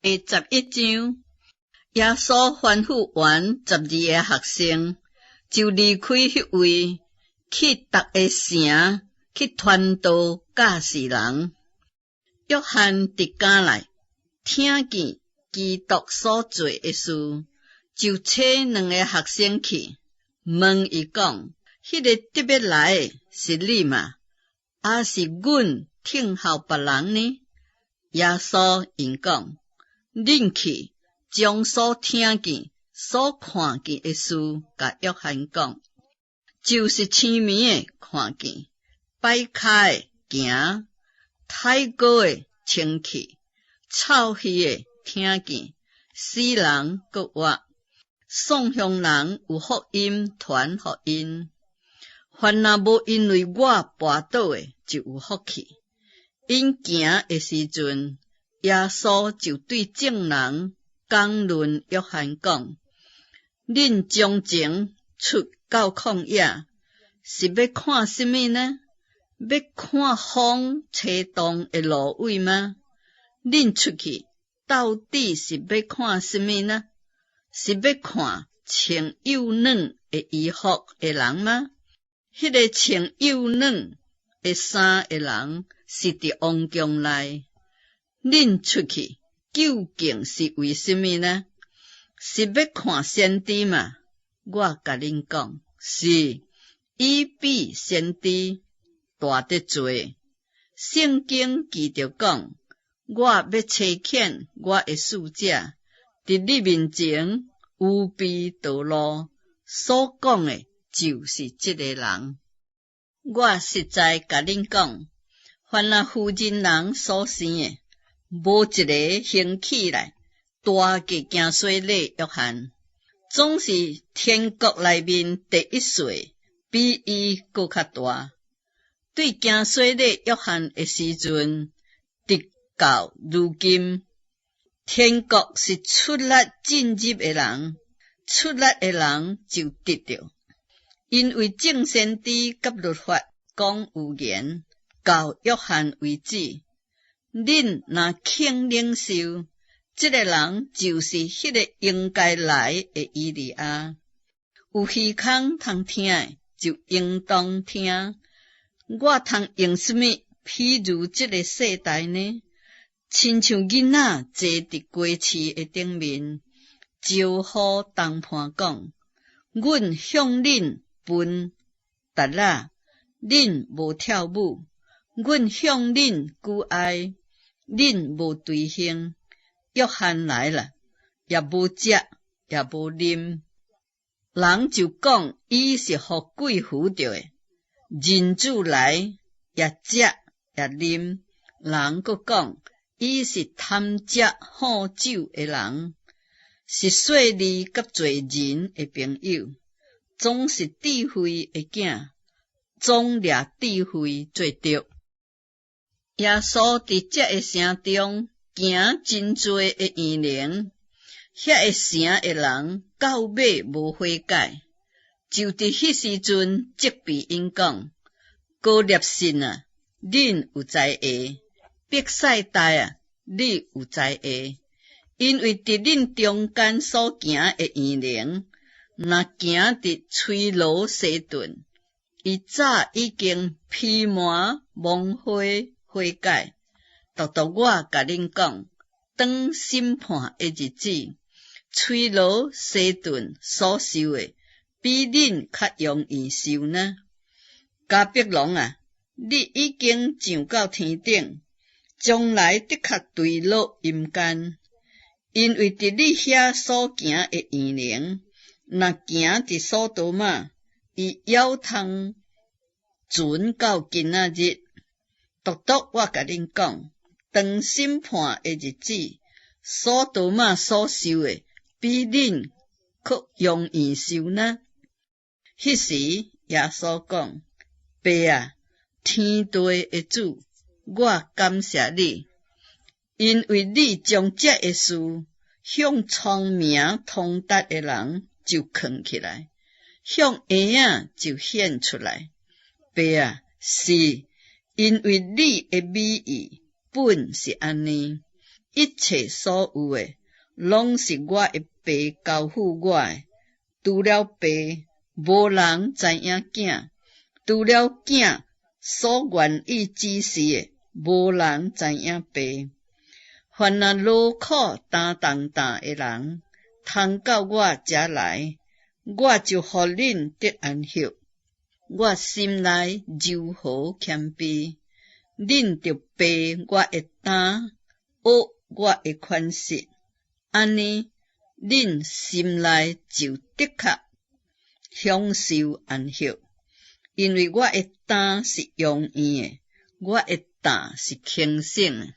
第11章，耶穌吩咐完十二个學生，就離開彼位，去逐个城去傳道教示人。約翰佇監內聽見基督所做的事，就差兩个學生去問伊講：彼个得欲來的是你嗎？抑是阮等候別人呢？耶穌應講：恁去將所聽見、所看見的事，共約翰講，就是青盲的看見，跛跤的行，癩瘽的清氣，臭耳的聽見，死人閣活，喪鄉人有福音傳予𪜶。凡若無因為我跋倒的，就有福氣。𪜶行的時陣，耶穌就對眾人講論約翰講：恁從前出到曠野，是欲看啥物呢？欲看風吹動的蘆葦嗎？恁出去到底是欲看啥物呢？是欲看穿幼軟的衣服的人嗎？彼个穿幼軟的衫的人是佇王宮內。恁出去究竟是為啥物呢？是欲看先知嗎？我共恁講，是，伊比先知大得濟。聖經記著講：我欲差遣我的使者，佇你面前預備道路，所講的就是這个人。我實在共恁講，凡若婦人人所生的，無一个興起來大過行洗禮約翰。總是天國內面第一細，比伊閣較大。對行洗禮約翰的時陣，直到如今，天國是出力進入的人，出力的人就得著。因為眾先知佮律法講預言，到約翰為止。恁若肯領受，這个人就是彼个應該來的以利亞。有耳孔通聽的，就應當聽。我通用啥物比喻這个世代呢？親像囡仔坐佇街市的頂面，招呼同伴講：阮向恁歕笛仔，恁無跳舞；阮向恁舉哀，恁無捶胸。約翰來了，也無食，也無啉，人就講伊是予鬼附著的。人子來，也食也啉，人閣講伊是貪食好酒的人，是稅吏佮罪人的朋友。總是智慧的囝，總掠智慧做著。耶穌佇這个城中行真濟的異能，遐个城的人到尾無悔改，就佇彼時陣責備𪜶講：哥辣莚啊，恁有災禍；伯賽大啊，你有災禍！因為佇恁中間所行的異能，若行佇推羅西頓，伊早已經披麻蒙灰悔改。獨獨我共恁講，當審判的日子，推羅西頓所受的，比恁較容易受呢。迦百農啊，你已經上到天頂，將來的確墜落陰間，因為佇你遐所行的異能，若行佇所多瑪，伊猶通存到今仔日。獨獨我共恁講，當審判的日子，所多瑪所受的，比恁閣容易受呢。彼時耶穌講：爸啊，天地的主，我感謝你，因為你將這个事向聰明通達的人就藏起來，向嬰仔就顯出來。爸啊，是，因為你的美意本是按呢。一切所有的，攏是我的爸交付我的。除了爸，無人知影囝；除了囝所願意指示的，無人知影爸。凡若勞苦擔重擔的人，通到我遮來，我就予恁得安息。我心內柔和謙卑，恁著背我的擔，學我的款式，按呢，恁心內就的確享受安息。因為我的擔是容易的，我的擔是輕省的。